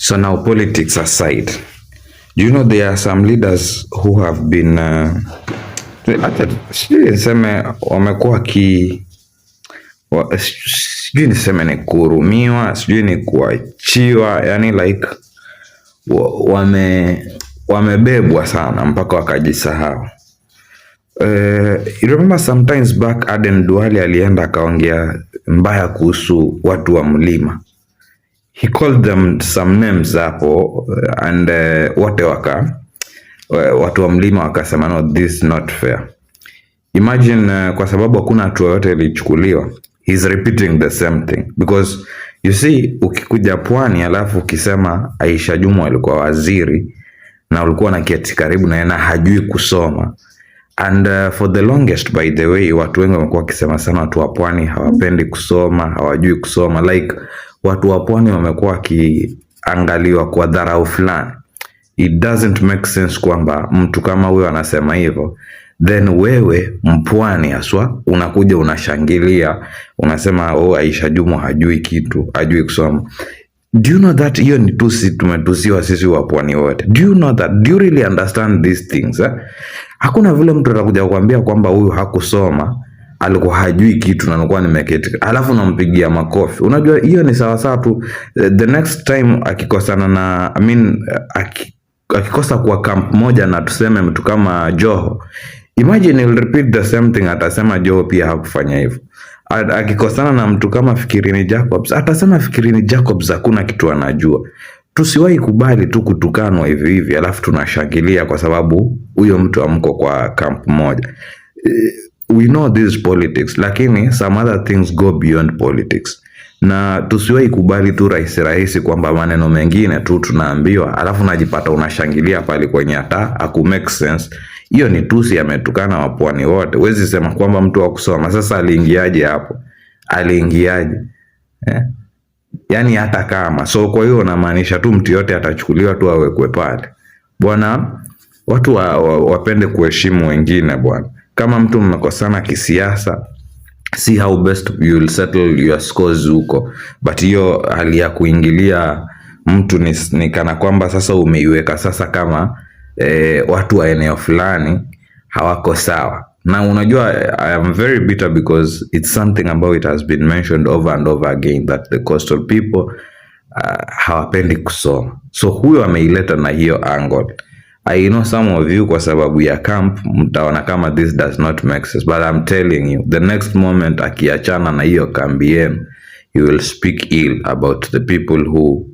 So now, politics aside, do you know there are some leaders who have been hata sijui niseme wamekuwa sijui niseme ni kuhurumiwa, sijui ni kuachiwa, yani like wamebebwa sana mpaka wakajisahau. You remember sometimes back Aden Duale alienda akaongea mbaya kuhusu watu wa mlima. He called them some names hapo and wote watu wa mlima wakasema, "No, this is not fair." Imagine kwa sababu hakuna hatua yote ilichukuliwa, he's repeating the same thing because, you see, ukikuja pwani alafu ukisema Aisha Jumwa alikuwa waziri na ulikuwa na keti karibu na yeye na hajui kusoma. And for the longest, by the way, watu wengi wamekuwa wakisema sana watu wa pwani hawapendi kusoma, hawajui kusoma. Like watu wa pwani wamekuwa wakiangaliwa kwa dharau fulani. It doesn't make sense kwamba mtu kama huyo anasema hivyo, then wewe mpwani haswa unakuja unashangilia, unasema, "Oh, Aisha Jumwa hajui kitu, hajui kusoma." Do you know that hiyo ni tusi tumetusiwa sisi wa pwani wote? Do you know that? Do you really understand these things, eh? Hakuna vile mtu atakuja kukwambia kwamba huyu hakusoma, alikuwa hajui kitu na nilikuwa nimeketi, alafu nampigia makofi. Unajua hiyo ni sawasawa tu the next time akikosana na, I mean, akikosa kuwa camp moja na tuseme mtu kama Joho, imagine he'll repeat the same thing, atasema Joho pia hakufanya hivyo. Akikosana na mtu kama Fikirini Jacobs, atasema Fikirini Jacobs hakuna kitu anajua. Tusiwahi kubali tu kutukanwa hivi hivi alafu tunashangilia kwa sababu huyo mtu amko kwa camp moja. We know this politics, lakini some other things go beyond politics, na tusiwahi kubali tu rahisi rahisi kwamba maneno mengine tu tunaambiwa alafu unajipata unashangilia pale kwenye hata haku make sense. Hiyo ni tusi, ametukana wapwani wote. Huwezi sema kwamba mtu wa kusoma sasa aliingiaje hapo, aliingiaje, eh? Yani hata kama so, kwa hiyo unamaanisha tu mtu yote atachukuliwa tu awekwe pale bwana. Watu wapende kuheshimu wengine bwana. Kama mtu mmekosana kisiasa, see how best you will settle your scores huko, but hiyo hali ya kuingilia mtu ni kana kwamba sasa umeiweka sasa kama watu wa eneo fulani hawako sawa. Na unajua I am very bitter because it's something ambayo it has been mentioned over and over again that the coastal people hawapendi kusoma. So huyo ameileta na hiyo angle. I know some of you, kwa sababu ya camp, mtaona kama this does not make sense, but I'm telling you, the next moment akiachana na hiyo kambi yenu, he will speak ill about the people who